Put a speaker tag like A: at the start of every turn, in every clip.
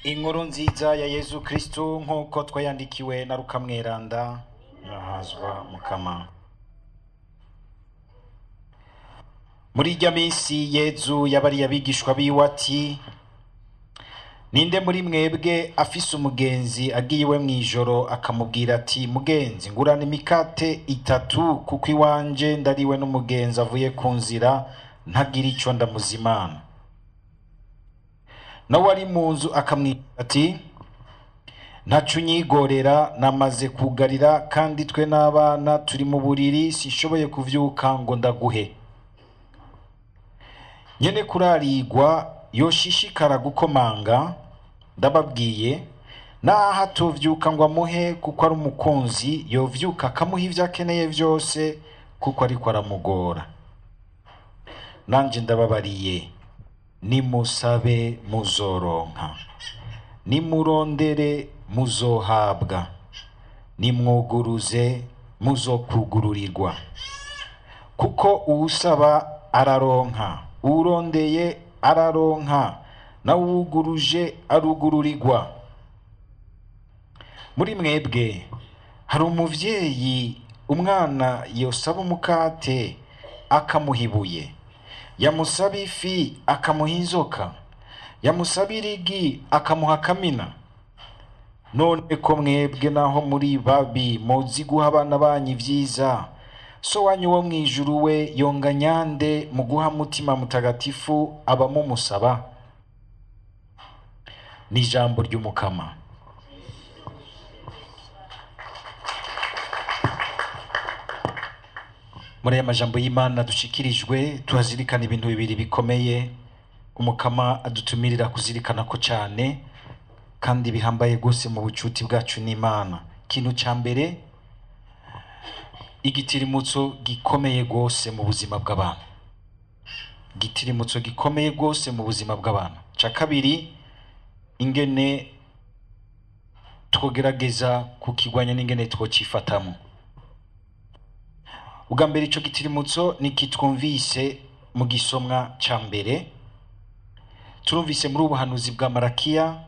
A: Inkuru nziza ya Yezu Kristu nk'uko twayandikiwe na Luka Mweranda. Nahazwa Mukama. Muri irya minsi Yezu yabariye abigishwa biwe ati: Ninde muri mwebwe afise umugenzi agiye iwe mw'ijoro akamubwira ati: Mugenzi, ngurana imikate itatu, kuko iwanje ndariwe n'umugenzi avuye ku nzira, ntagira ico ndamuzimana. Nawe ari mu nzu akamwira ati: Ntaco unyigorera, namaze kugarira, kandi twe n'abana turi mu buriri, sinshoboye kuvyuka ngo ndaguhe. Nyene kurarigwa yoshishikara gukomanga, ndababwiye, naho atovyuka ngo amuhe kuko ari umukunzi, yovyuka akamuha ivyo akeneye vyose kuko ariko aramugora. Nanje ndababariye, nimusabe muzoronka, nimurondere muzohabwa, nimwuguruze muzokugururirwa. Kuko uwusaba araronka, uwurondeye araronka, nawuguruje arugururirwa. Muri mwebwe hari umuvyeyi umwana yosaba umukate akamuha ibuye, yamusaba ifi akamuha inzoka, yamusaba irigi akamuha akamina? None ko mwebwe naho muri babi muzi guha abana banyu ivyiza, so wanyu wo mw'ijuru we yonga nyande mu guha Mutima Mutagatifu abamumusaba? Ni ijambo ry'Umukama. Muri aya majambo y'Imana dushikirijwe, tuhazirikana ibintu bibiri bikomeye Umukama adutumirira kuzirikana ko cane kandi bihambaye gose mu bucuti bwacu n'Imana. Ikintu ca mbere, igitirimutso gikomeye gose mu buzima bw'abantu. Igitirimutso gikomeye gose mu buzima bw'abantu. Ca kabiri, ingene twogerageza kukigwanya n'ingene twocifatamo. Ubwa mbere, ico gitirimutso ni kitwumvise mu gisomwa ca mbere. Turumvise muri ubuhanuzi bwa Marakiya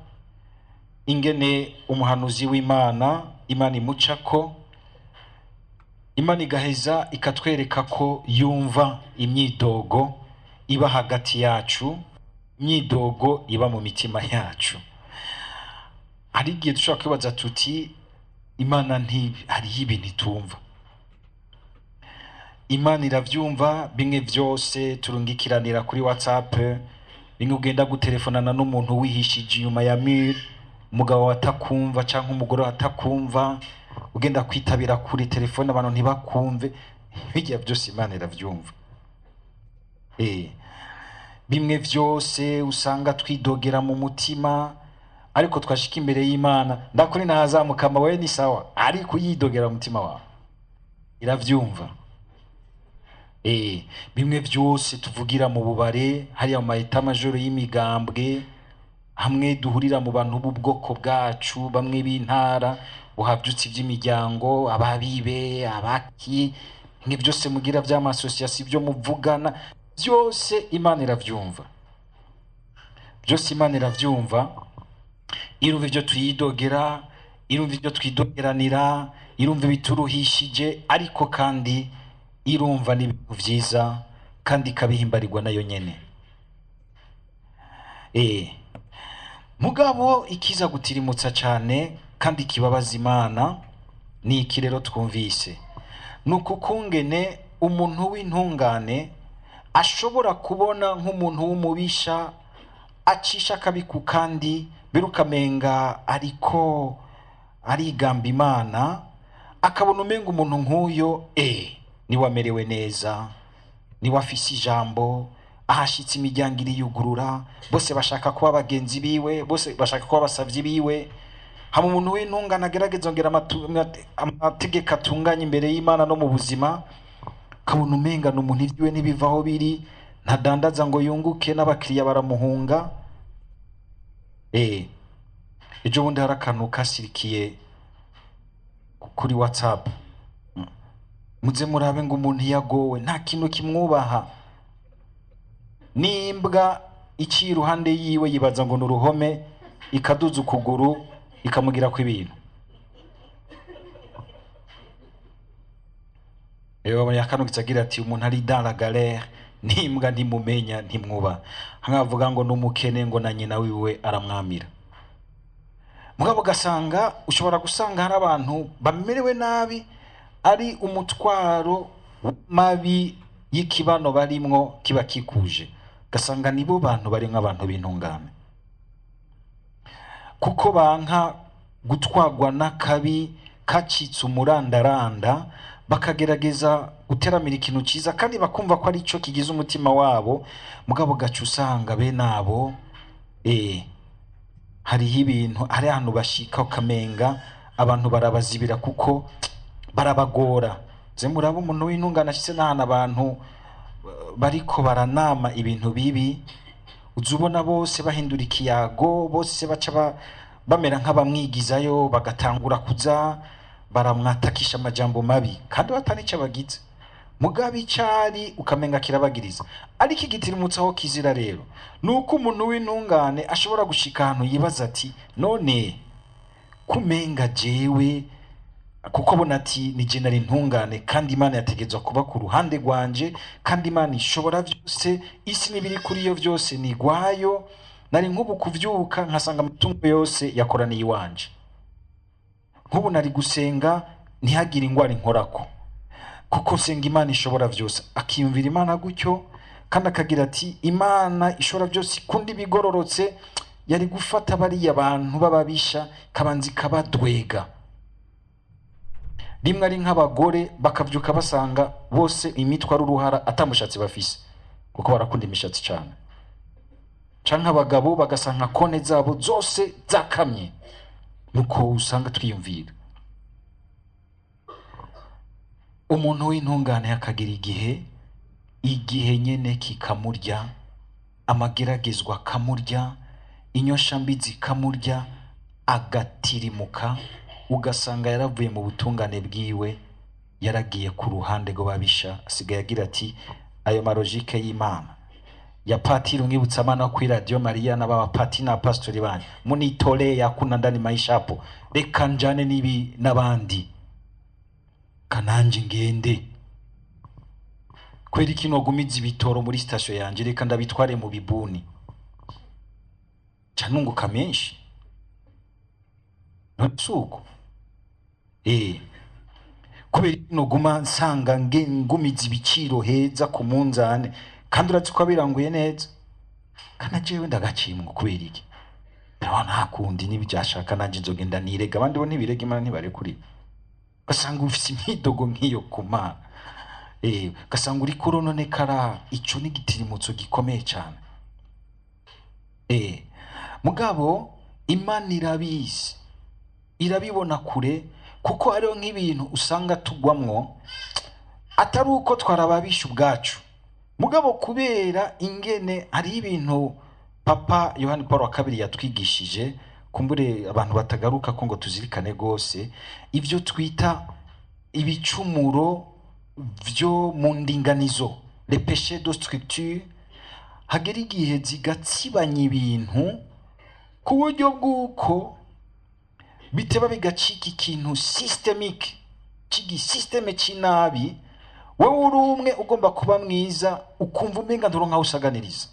A: ingene umuhanuzi w'Imana, Imana imucako, Imana igaheza ikatwereka ko yumva imyidogo iba hagati yacu, imyidogo iba mu mitima yacu. Hari igihe dushobora kwibaza tuti: Imana hariho ibintu itumva. Imana iravyumva bimwe vyose turungikiranira kuri WhatsApp, bimwe ugenda gutelefonana n'umuntu wihishije inyuma ya mur, umugabo atakumva canke umugore atakumva, ugenda kwitabira kuri telefone abantu ntibakumve, bijya byose Imana iravyumva. Bimwe vyose usanga twidogera mu mutima, ariko twashika imbere y'Imana, ndakuri nahazamukama wewe ni sawa, ariko yidogera mu mutima wawe iravyumva. Bimwe vyose tuvugira mu bubare, hariya mu maeta-majoro y'imigambwe, hamwe duhurira mu bantu b'ubwoko bwacu, bamwe b'intara, buhavyutse ivy'imiryango, ababibe, abaki, bimwe byose mugira vy'amasosiyasiyo, byo muvugana byose Imana iravyumva. Byose Imana iravyumva. Irumva ivyo tuyidogera, irumva ivyo twidogeranira, irumva ibituruhishije, ariko kandi irumva n'ibintu vyiza kandi ikabihimbarirwa nayo nyene. Mugabo ikiza gutirimutsa cane kandi kibabaza Imana ni iki rero twumvise? Ni ukukungene umuntu w'intungane ashobora kubona nk'umuntu w'umubisha acisha akabiku, kandi mbere ukamenga ariko arigamba Imana, akabona umenga umuntu nk'uyo niwe amerewe neza, niwe afise ijambo, ahashitse imiryango iriyugurura, bose bashaka kuba bagenzi biwe, bose bashaka kuba abasavyi biwe. Hama umuntu w'intungane agerageza ongera amategeko atunganye imbere y'Imana no mu buzima, ukabona umenga ni umuntu ivyiwe ntibivaho biri, ntadandaza ngo yunguke, n'abakiriya baramuhunga. Ejo bundi hari akantu kasirikiye kuri WhatsApp, muze murabe ngo umuntu yagowe nta kintu kimwubaha, n'imbwa iciye iruhande yiwe yibaza ngo ni uruhome. ikaduza ukuguru ikamugirako ibintu. Rero yakanukitse agira ati umuntu ari dans la galère n'imbwa ntimumenya ntimwuba, nkavuga ngo n'umukene ngo na nyina wiwe aramwamira. Mugabo ugasanga ushobora gusanga hari abantu bamerewe nabi ari umutwaro mabi y'ikibano barimwo kiba kikuje, ugasanga nibo bantu barimwo abantu b'intungane, kuko banka gutwarwa n'akabi kacitse umurandaranda, bakagerageza guteramira ikintu cyiza kandi bakumva ko ari cyo kigize umutima wabo. Mugabo gaca usanga bene abo hariho ibintu, hari ahantu bashika ukamenga abantu barabazibira kuko barabagora. Ze muraba umuntu w'intungane ashitse n'ahantu abantu bariko baranama ibintu bibi, uza ubona bose bahindura ikiyago, bose baca bamera nk'abamwigizayo, bagatangura kuza baramwatakisha amajambo mabi kandi batanico bagize. Mugabo icari ukamenga kirabagiriza. Ariko igitirimutsi aho kizira rero ni uko umuntu w'intungane ashobora gushika ahantu yibaza ati none kumenga jewe, kuko abona ati ni je nari intungane kandi Imana yategerezwa kuba ku ruhande rwanje, kandi Imana ishobora byose, isi n'ibiri kuri yo byose ni igwayo, nari nk'ubu kuvyuka nkasanga amatungo yose yakoraniye iwanje, nk'ubu nari gusenga ntihagire ingwara inkorako kuko nsenga Imana ishobora byose. Akiyumvira Imana gutyo kandi akagira ati Imana ishobora byose ikunda ibigororotse, yari gufata bariya bantu b'ababisha kabanza ikabadwega. Rimwe ari nk'abagore bakavyuka basanga bose imitwe ari uruhara atamushatsi bafise, kuko barakunda imishatsi cane, canke abagabo bagasanga kone zabo zose zakamye. Nuko usanga twiyumvira umuntu w'intungane akagira igihe, igihe nyene kikamurya, amageragezwa akamurya, inyosha mbi zikamurya, agatirimuka, ugasanga yaravuye mu butungane bwiwe, yaragiye ku ruhande rw'ababisha. Asigaye agira ati ayo marojike y'Imana ya patiri umwibutsa amana kuri Radio Maria n'abapatiri n'abapasitori banyu munitore yakuna ndani maisha hapo, reka njane nibi n'abandi kananje ngende kwera iki nogumiza ibitoro muri station yanje, reka ndabitware mu bibuni ca nunguka menshi. None suko kubera iki noguma nsanga ngumiza ibiciro heza ku munzane kandi urazi ko biranguye neza, kandi jewe ndagacimwa kubera iki? Ndabona nta kundi nibyashaka nanje nzogenda nirega, abandi bo ntibirega Imana ntibarekurira. Ugasanga ufise imyidogo nk'iyo ku Mana, ugasanga uriko urononekara. Ico ni igitirimutso gikomeye cane. Mugabo Imana irabizi, irabibona kure, kuko hariho nk'ibintu usanga tugwamwo atari uko twarababisha ubwacu, mugabo kubera ingene hariho ibintu Papa Yohani Paul wa kabiri yatwigishije, kumbure abantu batagaruka ko ngo tuzirikane gose ivyo twita ibicumuro vyo mu ndinganizo, les péchés de structure. Hagera igihe zigatsibanya ibintu ku buryo bw'uko biteba bigacika ikintu systémique, c'igisystème c'inabi. Wewe uri umwe ugomba kuba mwiza, ukumva umenga nturonka aho usaganiriza.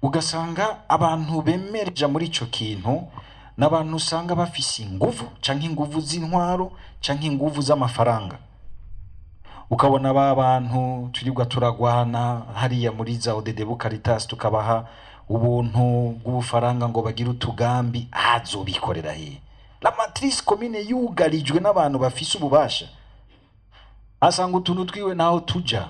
A: Ugasanga abantu bemereja muri ico kintu n'abantu usanga bafise inguvu, canke inguvu z'intwaro, canke inguvu z'amafaranga. Ukabona ba bantu turirwa turagwana hariya muri za ODD Caritas, tukabaha ubuntu bw'ubufaranga ngo bagire utugambi, azobikorera he? La matrice commune yugarijwe n'abantu bafise ububasha, asanga utuntu twiwe naho tuja.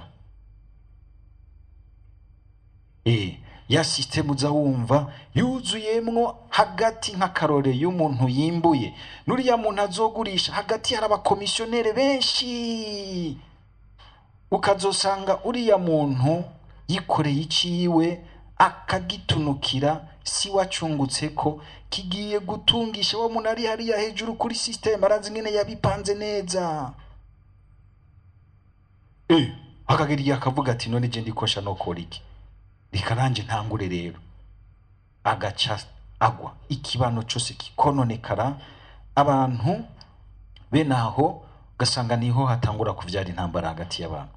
A: Ya système uza wumva yuzuyemwo hagati nk'akarore y'umuntu yimbuye n'uriya muntu azogurisha, hagati hari abakomisiyonere benshi. Ukazosanga uriya muntu yikoreye iciwe akagitunukira, si wacungutse ko kigiye gutungisha wa muntu ari hariya hejuru kuri système, arazi ingene yabipanze neza. Akagera igihe akavuga ati none je ndikosha nokora iki, reka nanje ntangure rero. Agaca agwa, ikibano cyose kikononekara. Abantu bene aho ugasanga niho hatangura kuvyara intambara hagati y'abantu.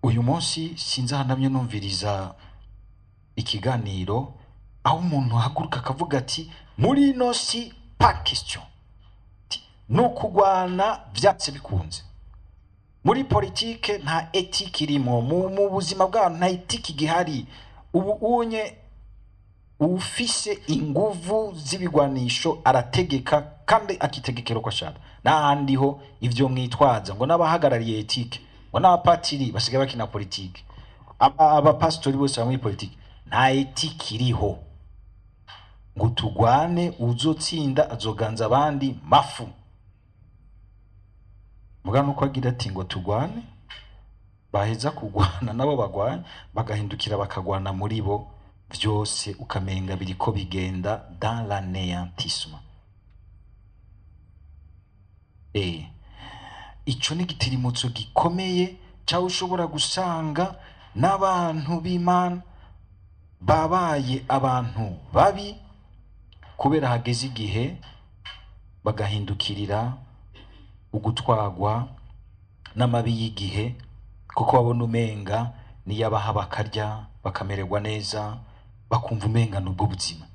A: Uyu munsi sinzi ahanamye numviriza ikiganiro aho umuntu ahaguruka akavuga ati: "Muri ino si, pas question." Ati: "Ni ukugwana vyatse bikunze." Muri politike nta éthique irimo, mu buzima bw'abantu nta éthique igihari. Ubu unye ufise inguvu z'ibigwanisho arategeka kandi akitegekera uko ashaka. N'ahandi ho ivyo mwitwaza ngo n'abahagarariye éthique, ngo n'abapatiri basigaye bakina politike, abapasitori bose baba muri politike, nta éthique iriho. Ngo tugwane, uzotsinda azoganza abandi mafu. Muga nuko agira ati ngo tugwane, baheza kugwana nabo bagwanye bagahindukira bakagwana muri bo. Vyose ukamenga biriko bigenda dans l'anéantissement. Ico ni igitirimutso gikomeye cyaho ushobora gusanga n'abantu b'Imana babaye abantu babi kubera hageze igihe bagahindukirira ugutwagwa n'amabi y'igihe, kuko babona umenga niyabaha bakarya bakamererwa neza, bakumva umenga nubwo buzima.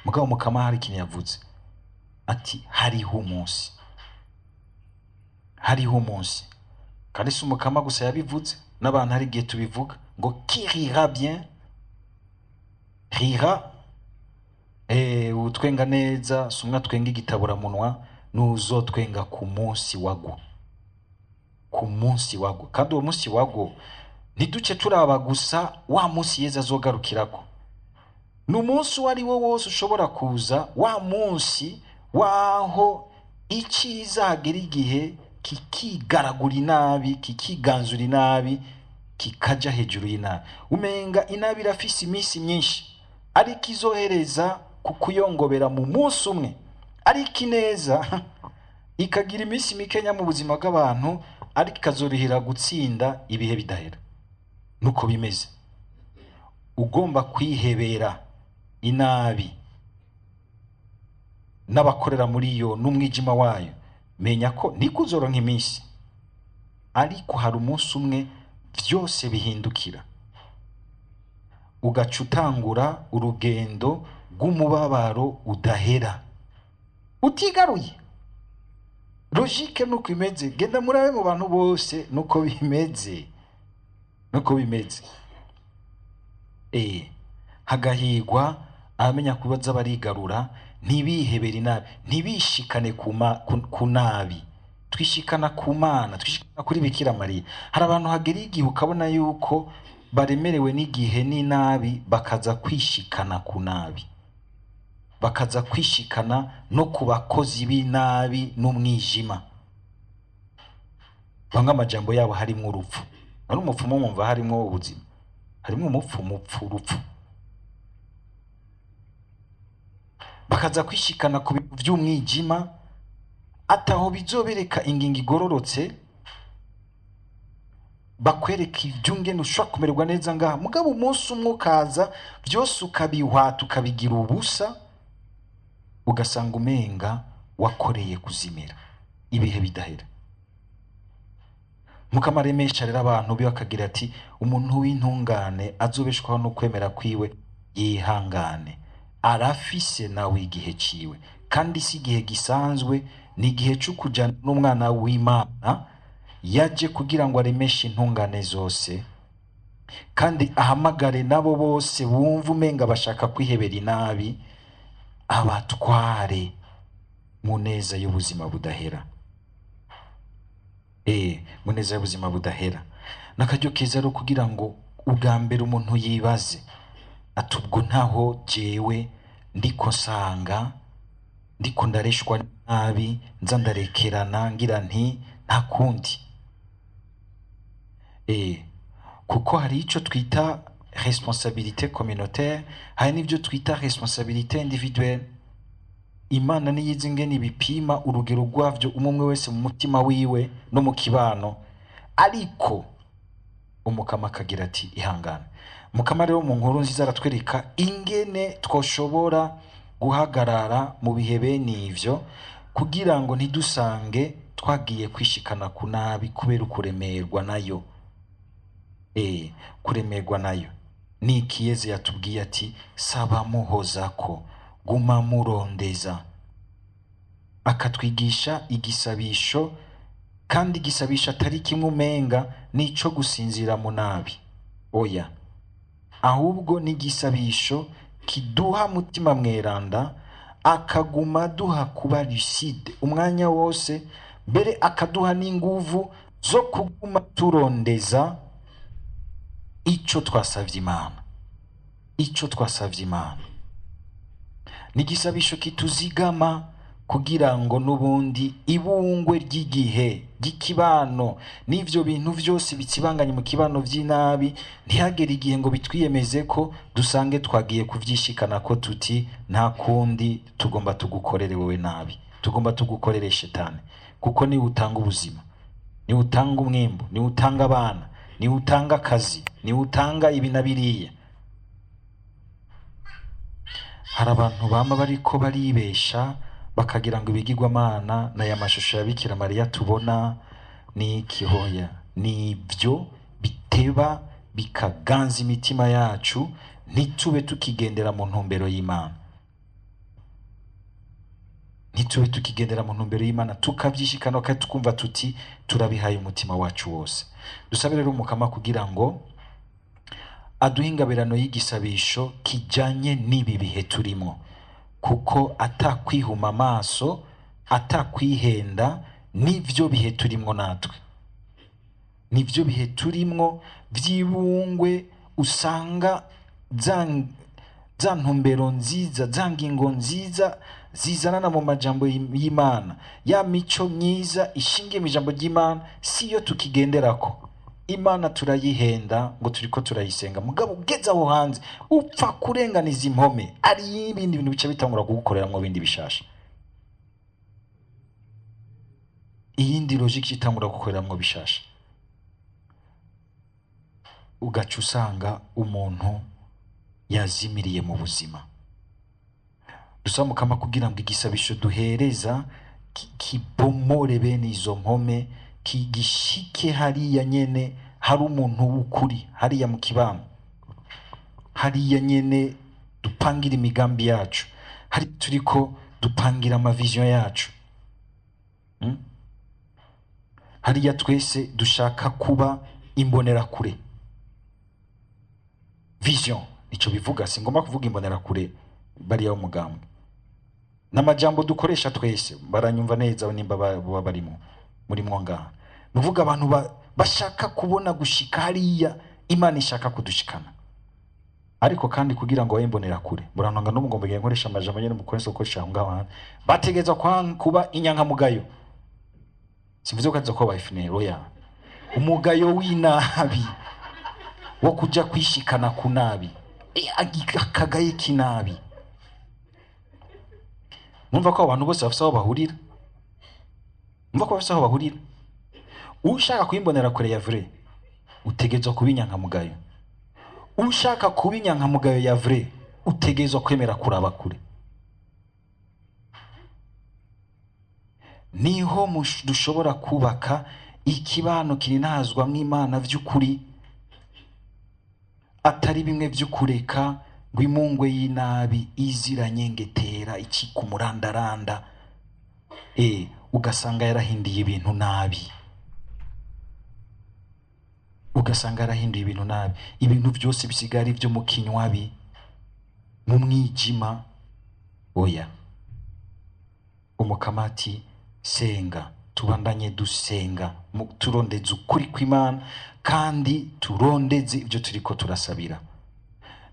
A: Mugabo Mukama hari ikintu yavuze ati: "Hariho umunsi, hariho umunsi." Kandi si Umukama gusa yabivuze, n'abantu hari igihe tubivuga ngo qui rira bien rira. Utwenga neza si umwe atwenga igitaburamunwa, n'uzotwenga ku munsi wagwo, ku munsi wagwo. Kandi uwo munsi wagwo ntiduce turaba gusa wa munsi Yezu azogarukirako, ni umunsi uwo ari wo wose ushobora kuza, wa munsi waho icyiza hagera igihe kikigaragura inabi, kikiganzura inabi, kikaja hejuru y'inabi. Umenga inabi irafise iminsi myinshi, ariko izohereza ku kuyongobera mu munsi umwe, ariko ineza ikagira iminsi mikenya mu buzima bw'abantu, ariko ikazoruhira gutsinda ibihe bidahera. Nuko bimeze. Ugomba kwihebera inabi n'abakorera muri yo n'umwijima wayo, menya ko niko uzoronka iminsi, ariko hari umunsi umwe byose bihindukira, ugaca utangura urugendo rw'umubabaro udahera utigaruye. Logique nuko imeze. Genda murabe mu bantu bose, nuko bimeze, nuko bimeze. Hagahigwa abamenya kubaza barigarura, ntibihebere inabi, ntibishikane ku nabi. Twishikana ku Mana, twishikana kuri Bikira Mariya. Hari abantu hagera igihe ukabona yuko baremerewe n'igihe n'inabi, bakaza kwishikana ku nabi, bakaza kwishikana no ku bakozi b'inabi n'umwijima. Bamwe amajambo yabo harimwo urupfu. Ari umupfumu, mwumva harimwo ubuzima, harimwo umupfu, umupfu, urupfu. Bakaza kwishikana ku bintu by'umwijima ataho bizobereka ingingo igororotse, bakwereka iby'ungene ushobora kumererwa neza ngaha, mugabo umunsi umwe ukaza byose ukabihwata, ukabigira ubusa, ugasanga umenga wakoreye kuzimira ibihe bidahera. Mukama aremesha rero abantu be, bakagira ati: "Umuntu w'intungane azobeshwaho no kwemera kwiwe, yihangane, arafise nawe igihe ciwe." Kandi si igihe gisanzwe, ni igihe cyo kujana n'umwana w'Imana yaje kugira ngo aremeshe intungane zose, kandi ahamagare nabo bose bumva umenga bashaka kwihebera inabi, abatware mu neza y'ubuzima budahera. Mu neza y'ubuzima budahera. N'akaryo keza rero kugira ngo ubwa mbere umuntu yibaze ati: "Ubwo ntaho jewe ndiko nsanga ndiko ndareshwa nabi, nza ndarekerana ngira nti nta kundi?" Kuko hari ico twita responsabilité communautaire, hari n'ibyo twita responsabilité individuelle. Imana niyizi ingene ibipima urugero rwavyo umwe umwe wese mu mutima wiwe no mu kibano. Ariko Umukama akagira ati: "Ihangane." Mukama rero mu nkuru nziza aratwereka ingene twoshobora guhagarara mu bihe bene ivyo, kugira ngo ntidusange twagiye kwishikana ku nabi kubera ukuremerwa nayo. Kuremerwa nayo ni ikiyeze yatubwiye ati saba muhozako, guma murondeza. Akatwigisha igisabisho, kandi igisabisho atari kimwe umenga nico gusinzira mu nabi, oya, ahubwo ni igisabisho kiduha mutima mweranda, akaguma aduha kuba lucide umwanya wose, mbere akaduha n'inguvu zo kuguma turondeza ico twasavye Imana, ico twasavye Imana. Ni igisabisho kituzigama kugira ngo n'ubundi ibungwe ry'igihe ry'ikibano n'ivyo bintu vyose bitsibanganye mu kibano vy'inabi, ntihagere igihe ngo bitwiyemeze ko dusange twagiye kuvyishikana ko tuti nta kundi, tugomba tugukorere wewe nabi, tugomba tugukorere shetani, kuko niwe utanga ubuzima, niwe utanga umwimbu, niwe utanga abana, niwe utanga akazi, niwe utanga ibi na biriya. Hari abantu bama bariko baribesha bakagira ngo ibigirwamana n'aya mashusho ya Bikira Mariya tubona ni ikihoya, ni ibyo biteba bikaganza imitima yacu, ntitube tukigendera mu ntumbero y'Imana, ntitube tukigendera mu ntumbero y'Imana, tukavyishikana kandi tukumva tuti turabihaye umutima wacu wose. Dusabe rero Umukama kugira ngo aduhe ingabirano y'igisabisho kijanye n'ibi bihe turimo, kuko atakwihuma amaso, atakwihenda, n'ivyo bihe turimwo natwe, nivyo bihe turimwo vy'ibungwe, usanga za ntumbero nziza, za ngingo nziza zizanana mu majambo y'Imana, ya mico myiza ishingiye mu ijambo ry'Imana siyo tukigenderako. Imana turayihenda ngo turiko turayisenga, mugabo ugeze aho hanze upfa kurenganiza impome, ari ibindi bintu bica bitangura kugukoreramwo bindi bishasha, iyindi logique itangura gukoreramwo bishasha, ugaca usanga umuntu yazimiriye mu buzima. Dusaba Mukama kugira ngo igisabisho duhereza kibomore bene izo mpome, kigishike hariya nyene hari umuntu w'ukuri, hariya mu kibano, hariya nyene dupangira imigambi yacu, hari turiko dupangira amavision yacu, Hariya twese dushaka kuba imbonerakure. Vision ico bivuga, singomba kuvuga imbonerakure bariya w'umugambwe, n'amajambo dukoresha twese, baranyumva neza nimba baba barimo murimwo ngaha. Nuvuga abantu bashaka kubona gushika hariya Imana ishaka kudushikana, ariko kandi kugira ngo babe imbonerakure, murantunga n'ubu ngomba nkoresha amajambo nyene mukoresha gukoresha aho ngaho hanze, bategerezwa kuba inyankamugayo. Simvuze ko aza kuba FNL, oya, umugayo w'inabi wo kuja kwishikana ku nabi, akagaye k'inabi. Numva ko abantu bose bafise aho bahurira, numva ko bafise aho bahurira. Ushaka kuyimbonera kure ya vrai utegerezwa kuba inyankamugayo, ushaka kuba inyankamugayo ya vrai utegerezwa kwemera kuraba kure. Niho dushobora kubaka ikibano kirinazwamwo Imana vy'ukuri, atari bimwe vy'ukureka ngo imungwe y'inabi iziranyengetera icika umurandaranda, ugasanga yarahinduye ibintu nabi, ugasanga yarahinduye ibintu nabi, ibintu byose bisigaye ari byo mu kinywabi, mu mwijima. Oya, Umukama ati senga, tubandanye dusenga, turondeze ukuri kw'Imana kandi turondeze ibyo turiko turasabira.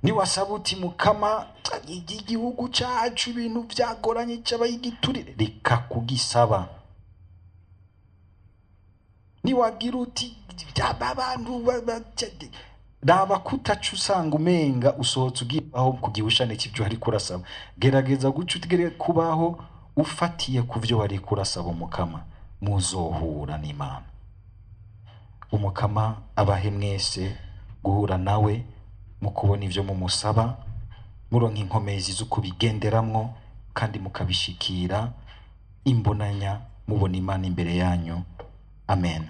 A: Niwasaba uti Mukama igihugu cacu ibintu vyagoranye cabaye igiturire, reka kugisaba. Niwagira uti abantu raba kutaca usanga umenga usohotse ugiye aho kugihushane cy'ibyo ariko urasaba, gerageza guca utegere kubaho ufatiye ku byo wari kurasaba Umukama, muzohura n'Imana. Umukama abahe mwese guhura nawe. mu kubona ivyo mumusaba, muronka inkomezi zo kubigenderamwo kandi mukabishikira imbonanya, mubona Imana imbere yanyu. Amen.